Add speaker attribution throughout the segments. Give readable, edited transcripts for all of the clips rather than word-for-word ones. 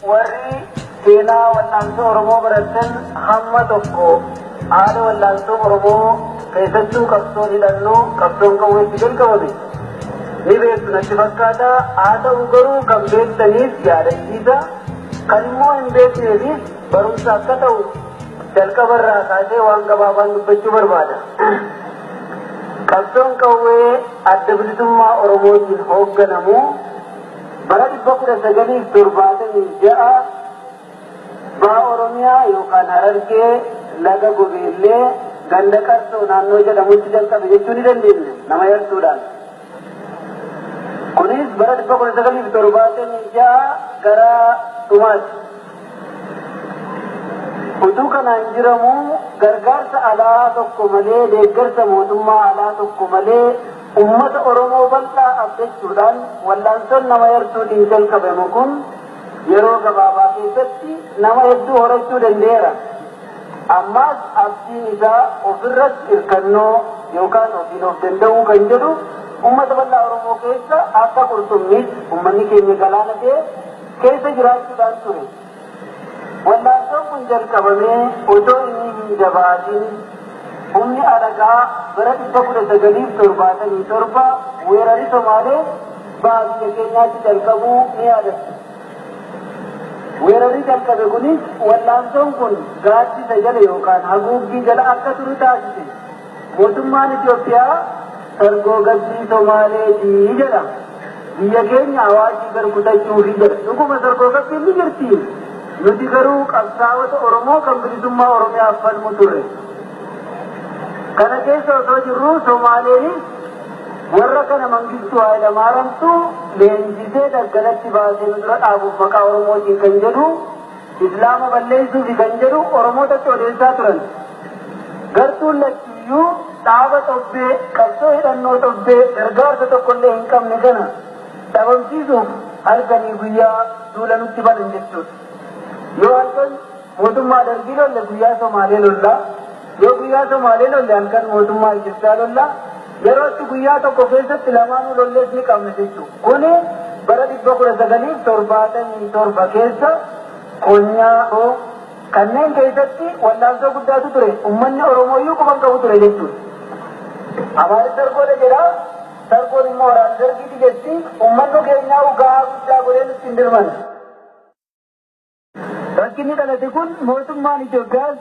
Speaker 1: Warri seenaa wal'aansoo Oromoo baratan hamma tokko haala wal'aansoo Oromoo keessattuu qabsoon hidhannoo qabsoon qawweetti jalqabame ni beektu natti fakkaata. Haa ta'u garuu kan beektaniif yaadachiisa, kan immoo hin beekneefis barumsa akka ta'u jalqabarraa kaasee waan gabaabaan dubbachuu barbaada. Qabsoon qawwee Adda Bilisummaa Oromootiin hoogganamu bara 1976 baha Oromiyaa yookaan Harargee laga Gobeellee ganda Qarsoo naannoo jedhamutti jalqabe jechuu ni dandeenya nama yarsuudhaan. Kunis bara 1976 gara dhumaati. Utuu kanaan jiramuu gargaarsa alaa tokko malee, deeggarsa mootummaa alaa tokko malee, ummata Oromoo bal'aa abdachuudhaan wal'aansoon nama yarsuutiin jalqabame kun yeroo gabaabaa keessatti nama hedduu horachuu danda'eera. Ammaas abdiin isaa ofirratti hirkannoo yookaan ofiin of danda'uu kan jedhu ummata bal'aa Oromoo keessa akka qurxummiitti ummanni keenya galaana ta'e keessa jiraachuudhaan ture. Wal'aansoon kun jalqabamee otoo inni hin jabaatin humni alagaa bara 1977 weerarri Somaalee baha biyya keenyaatti jalqabuu ni yaadattu. Weerarri jalqabe kunis wal'aansoon kun gaaddisa jala yookaan haguuggii jala akka turu taasise. Mootummaan Itoophiyaa sargoo gabbii Somaaleetii jedha. Biyya keenya Awaashii gar kutachuufi jedha. Dhuguma sargoo gabbiin ni jirti. Nuti garuu qabsaa'ota Oromoo kan bilisummaa Oromiyaaf falmu turre. Kana keessa osoo jirruu Somaaleenis warra kana Mangistuu Hayilamaariyaamtu leenjisee daggalatti baasee nu dura dhaabuuf maqaa Oromootiin kan jedhu, Islaama balleessuufi kan jedhu Oromootatti odeessaa turan. Gartuun lachuuyyuu dhaaba xobbee, qabsoo hidhannoo xobbee gargaarsa tokkollee hin qabne kana dhabamsiisuuf halkanii guyyaa duula nutti banan jechuudha. Yoo halkan mootummaa Dargii lolle guyyaa Somaalee lolla, yoo guyyaa Somaalee lolle halkan mootummaa Itoophiyaa lolla, yerootti guyyaa tokko keessatti lamaanuu lollees ni qabna jechuudha. Kuni bara 1977 keessa konyaa kanneen keessatti wallaansoo guddaatu ture. Uummanni Oromooyyuu quban qabu ture jechuudha. Amaarri sargoodha jedha. Sargoon immoo waraana Dargiiti jetti. Uummanni keenyaa gahaa guddaa godhee nutti hin dirman. Rakkinni dhalate kun mootummaan Itoophiyaas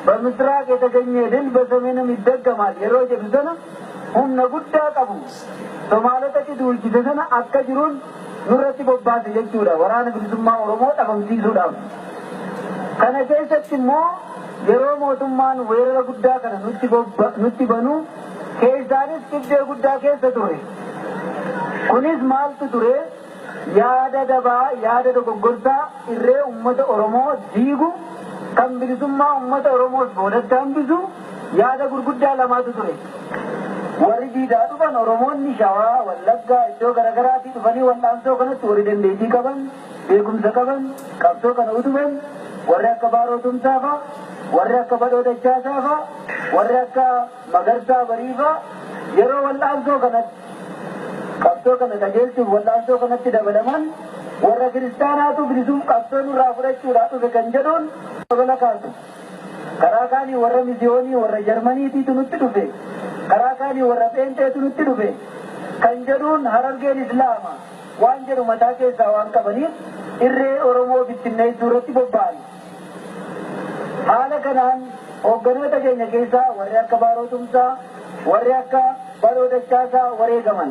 Speaker 1: በምስራቅ የተገኘ ድል በሰሜንም ይደገማል yeroo jedhu sana humna guddaa qabu Somaalotatti duulchise sana akka jiruun nurratti bobbaase jechuudha, waraana bilisummaa Oromoo dhabamsiisuudhaaf. Kana keessatti immoo yeroo mootummaan weerara guddaa kana nutti banu keessaanis dhibdee guddaa keessa ture. Kunis maaltu ture? Yaada dabaa, yaada dogoggorsaa irree uummata Oromoo diigu, kan bilisummaa uummata Oromoos boodatti hambisu yaada gurguddaa lamaatu ture. Warri diidaa dhufan Oromoonni Shawaa, Wallaggaa iddoo garaagaraatii dhufanii wal'aansoo kanatti warri dandeettii qaban, beekumsa qaban, qabsoo kana utuban, warri akka Baaroo Tumsaa fa'a, warri akka Badhoo Dachaasaa fa'a, warri akka Magarsaa Barii fa'a yeroo wal'aansoo kanatti qabsoo kana qajeelchuuf wal'aansoo kanatti dabalaman, warra kiristaanaatu bilisum qabsoo nurraa fudhachuudhaa dhufe kan jedhuun dabala kaasu. Karaa kaanii warra misiyoonii warra Jarmaniitiitu nutti dhufe. Karaa kaanii warra Pheenxeetu nutti dhufe. Kan jedhuun Harargeen Islaama waan jedhu mataa keessaa waan qabaniif irree Oromoo bittinneessuu irratti bobba'an. Haala kanaan hoogganoota keenya keessaa warri akka Baaroo Tumsaa, warri akka Badhoo Dachaasaa wareegaman.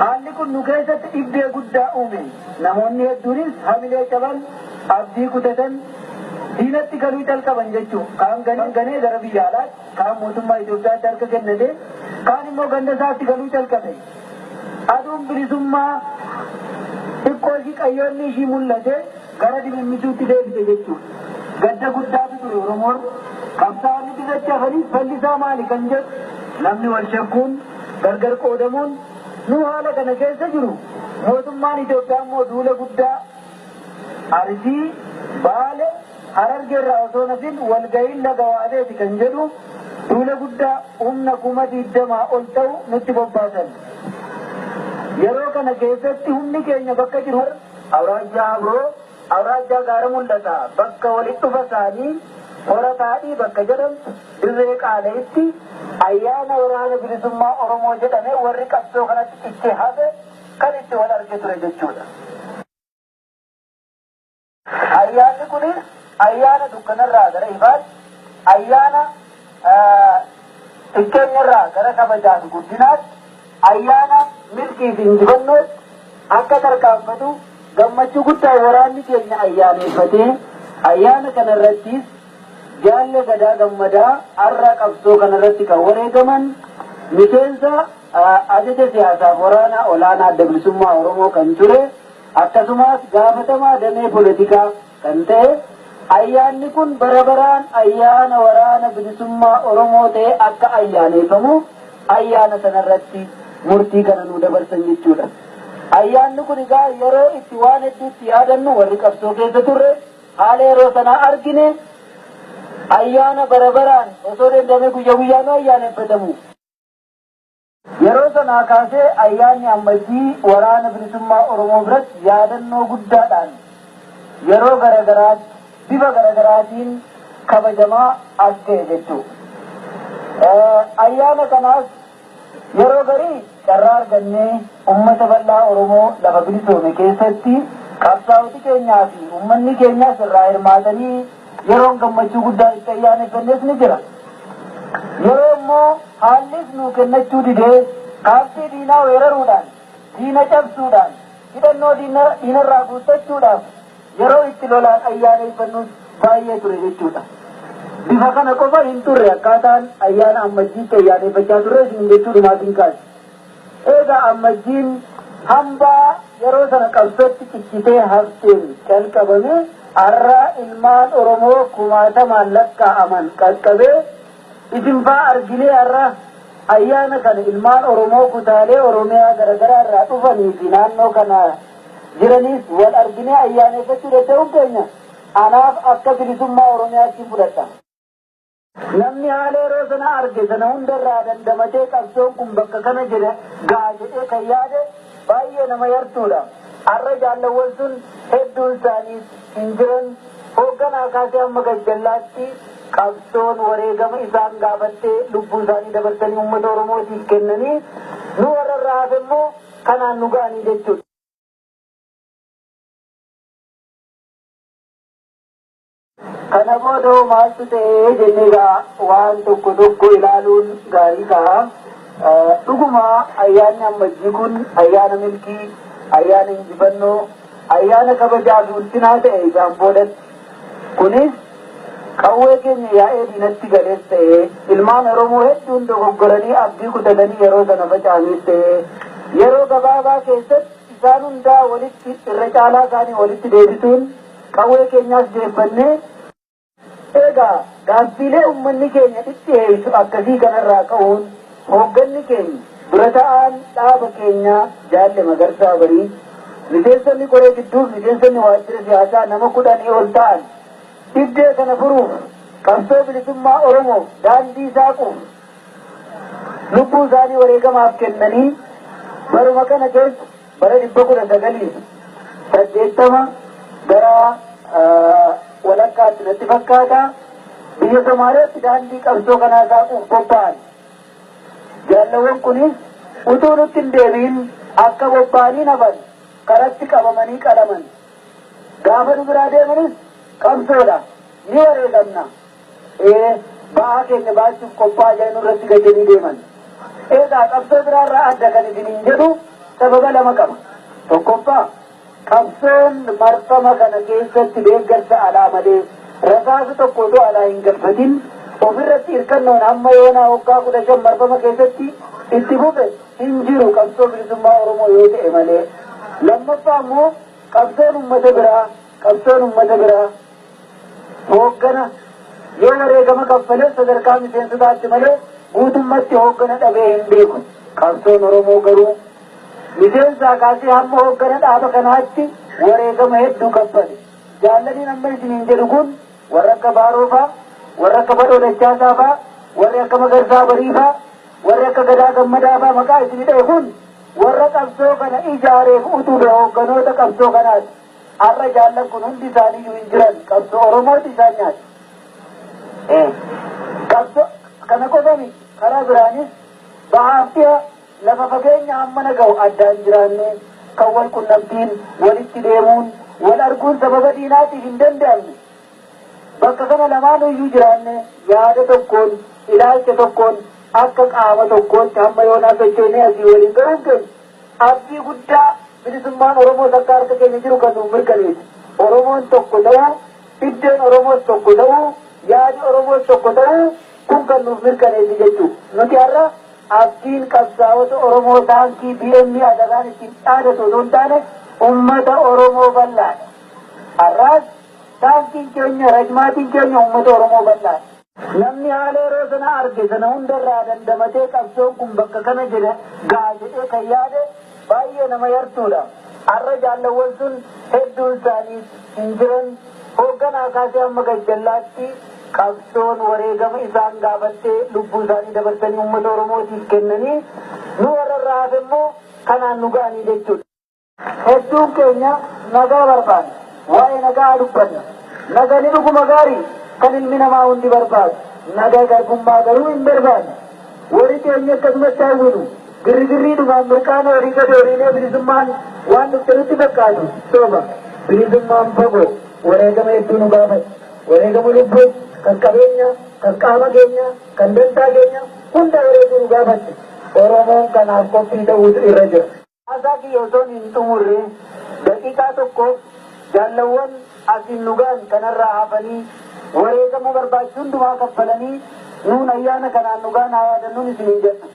Speaker 1: Haalli kun nu keessatti dhibdee guddaa uume. Namoonni hedduunis hamilee caban, abdii kutatan, diinatti galuu jalqaban jechuudha. Kaan ganee gara biyya alaatti, kaan mootummaa Itoophiyaatti harka kennate, kaan immoo ganda isaatti galuu jalqabe. Aduun bilisummaa xiqqoo ishii qayyoonni ishii mul'ate gara dimimmisuutti deebite jechuudha. Gadda guddaatu ture Oromoon. Qabsaa'onni dirratti hafanii fallisaa maali kan jedhu namni wal shakkuun gargar qoodamuun nu haala kana keessa jiru. Mootummaan Itoophiyaa immoo duula guddaa Arsii, Baale, Harargeerraa osoo nafin walga'iin laga Waabeeti kan jedhu duula guddaa humna 20,000 ol ta'u nutti bobbaasan. Yeroo kana keessatti humni keenya bakka jiru Awraajjaa Abroo, Awraajjaa Gaara Mul'ataa bakka walitti dhufa isaanii Hora Taadhii bakka jedhamtu dirree Qaala'itti ayyaana Waraana Bilisummaa Oromoo jedhame warri qabsoo kanatti cichee hafe kan itti wal arge ture jechuudha. Ayyaanni kunis ayyaana dukkanarraa gara ifaatti, ayyaana xiqqeenyarraa gara kabajaa fi guddinaatti, ayyaana milkii fi injifannootti akka tarkaanfatu gammachuu guddaa waraanni keenya ayyaaneeffatee, ayyaana kanarrattis Jaalle Gadaa Gammadaa har'a qabsoo kanarratti kan wareegaman miseensa ajaja siyaasaaf waraanaa olaanaa Adda Bilisummaa Oromoo kan ture, akkasumas gaafatamaa damee polotikaa kan ta'e, ayyaanni kun bara baraan ayyaana Waraana Bilisummaa Oromoo ta'ee akka ayyaaneeffamu ayyaana sanarratti murtii kana nuu dabarsan jechuudha. Ayyaanni kun egaa yeroo itti waan hedduutti yaadannu, warri qabsoo keessa turre haala yeroo sanaa argine, ayyaana bara baraan osoo danda'amee guyya guyyaanuu ayyaaneffatamu. Yeroo sanaa kaasee ayyaanni Ammajjii Waraana Bilisummaa Oromoo biratti yaadannoo guddaadhaan yeroo garagaraatti bifa garagaraatiin kabajamaa as ga'e jechuu. Ayyaana kanaas yeroo garii carraa argannee ummata bal'aa Oromoo lafa bilisoome keessatti qabsaa'oti keenyaa fi ummanni keenyas irraa hirmaatanii yeroon gammachuu guddaa itti ayyaaneffannes ni jira. Yeroo immoo haallis nuu kennachuu didee kaampii diinaa weeraruudhaan, diina cabsuudhaan, hidhannoo diinarraa guuttachuudhaaf yeroo itti lolaan ayyaaneeffannus baay'ee ture jechuudha. Bifa kana qofa hin turre akkaataan ayyaana Ammajjiitti ayyaaneeffachaa turre isin jechuudhumaaf hin kaase. Egaa Ammajjiin hambaa yeroo sana qabsootti cichitee hafteen calqabame har'a ilmaan Oromoo kumaatamaan lakkaa'aman qaqqabee isin faa arginee, har'a ayyaana kana ilmaan Oromoo kutaalee Oromiyaa garaagaraa irraa dhufanii fi naannoo kana jiranis wal arginee ayyaaneffachuu danda'uun keenya anaaf akka bilisummaa Oromiyaatti fudhadha. Namni haala yeroo sana arge sana hundarraa dandamatee qabsoon kun bakka kana jira ga'a jedhee kan yaade baay'ee nama yartuudha. Har'a jaallawwan sun hedduun isaaniis hin jiran. Hoogganaa kaasee hamma gajjallaatti qabsoon wareegama isaan gaafattee lubbuu isaanii dabarsanii uummata Oromootiif kennanii nu warra irraa hafe immoo kanaan nu ga'anii jechuudha. Kana booda hoo maaltu ta'ee jennee egaa waan tokko tokko ilaaluun gaarii ta'a. Dhuguma ayyaanni Ammajjii kun ayyaana milkii, ayyaana injifannoo, ayyaana kabajaa fi ulfinaa ta'e isaan boodatti. Kunis qawwee keenya yaa'ee diinatti galees ta'ee, ilmaan Oromoo hedduun dogoggoranii abdii kutatanii yeroo sana faca'aniis ta'ee, yeroo gabaabaa keessatti isaan hundaa walitti, irra caalaa isaanii walitti deebisuun qawwee keenyaas deeffannee. Egaa gaaffiilee uummanni keenya dhidhiheessu akkasii kanarraa ka'uun hoogganni keenya dura ta'aan dhaaba keenyaa Jaalle Magarsaa Barii, miseensonni koree gidduuf miseensonni waajjira siyaasaa nama 10 ol ta'an dhibdee kana furuuf, qabsoo bilisummaa Oromoof daandii saaquuf lubbuu isaanii wareegamaaf kennanii baruma kana keessa bara 1980 gara walakkaatti natti fakkaata biyya Somaaliyaatti daandii qabsoo kanaa saaquuf bobba'an. Jaallawwan kunis utuu nutti hin deebiin akka bobba'anii hafan karatti qabamanii qalaman. Gaafa nu biraa deemanis qabsoodha, ni wareegamna. Ee, ba'aa keenya baachuuf qophaa'aa jedhan nurratti gatanii deeman. Egaa qabsoo biraarraa adda kan isiniin jedhu sababa lama qaba. Tokkoffaa, qabsoon marfama kana keessatti deeggarsa alaa malee, rasaasa tokko otoo alaa hin galfatin ofirratti hirkannoon hamma yoonaa waggaa 15 marfama keessatti itti fufe hin jiru, qabsoo bilisummaa Oromoo yoo ta'e malee. Lammaffaa immoo qabsoon ummata biraa hooggana yoo wareegama kaffalee sadarkaa miseensotaatti malee guutummatti hooggana dhabee hin beeku. Qabsoon Oromoo garuu miseensaa kaasee hamma hooggana dhaaba kanaatti wareegama hedduu kaffale. Jaallaniin amma isiniin jedhu kun warra akka Baaroo faa, warra akka Badhoo Dachaasaa faa, warri akka Magarsaa Barii faa, warri akka Gadaa Gammadaa faa maqaa isinii dha'e kun warra qabsoo kana ijaareef utube, hoogganoota qabsoo kanaati. Har'a jaallan kun hundi isaaniiyyuu hin jiran. Qabsoo Oromooti isaan nyaate. Qabsoo kana qofa miti. Karaa biraanis bahaaf dhiha lafa fageenya hammana ga'u addaan jiraanne kan wal qunnamtiin walitti deemuun wal arguun sababa diinaatiif hin danda'amne. Bakka kana lamaanuyyuu jiraanne yaada tokkoon, ilaalcha tokkoon, akka qaama tokkootti hamma yoonaa sochoonee asii waliin ga'uun keenya abdii guddaa bilisummaan Oromoos akka harka keenya jiru kan nuuf mirkaneessu. Oromoon tokko ta'uu, hiddeen Oromoos tokko ta'uu, yaadi Oromoos tokko ta'uu kun kan nuuf mirkaneessu jechuudha. Nuti har'a abdiin qabsaa'ota Oromoo taankii BM alagaan ittiin dhaadatu osoo hin taane uummata Oromoo bal'aadha. Har'aas taankiin keenya, rajmaatiin keenya uummata Oromoo bal'aadha. Namni haala yeroo sana arge sana hundarraa dandamatee qabsoon kun bakka kana jedhe ga'a jedhee kan yaade baay'ee nama yartuudha. Har'a jaallawwan sun hedduun isaanii hin jiran. Hoogganaa kaasee hamma gajjallaatti qabsoon wareegama isaan gaafattee lubbuu isaanii dabarsanii uummata Oromootiif kennanii nu warra irraa hafe immoo kanaan nu ga'anii jechuudha. Hedduun keenya nagaa barbaanna. Waa'ee nagaa dubbanna. Nagani dhuguma gaarii kan ilmi namaa hundi barbaadu. Nagaa garbummaa garuu hin barbaanne. Warri keenya akkasumatti hawwinu girrigirriidhumaan mirqaana horii gadi horiilee bilisummaan waan dhufte nutti fakkaatu soba. Bilisummaan fagoo, wareegama hedduu nu gaafata. Wareegama lubbuu, kan qabeenya, kan qaama keenya, kan dantaa keenya hunda wareeguu nu gaafatti. Oromoon kanaaf qophii ta'uutu irra jira. Haasaa kiyya osoo hin xumurre daqiiqaa tokkoof jaallawwan asiin nu ga'an kanarraa hafanii wareegamuu barbaachisu hundumaa kaffalanii nuun ayyaana kanaan nu ga'an haa yaadannuun isiniin jedha.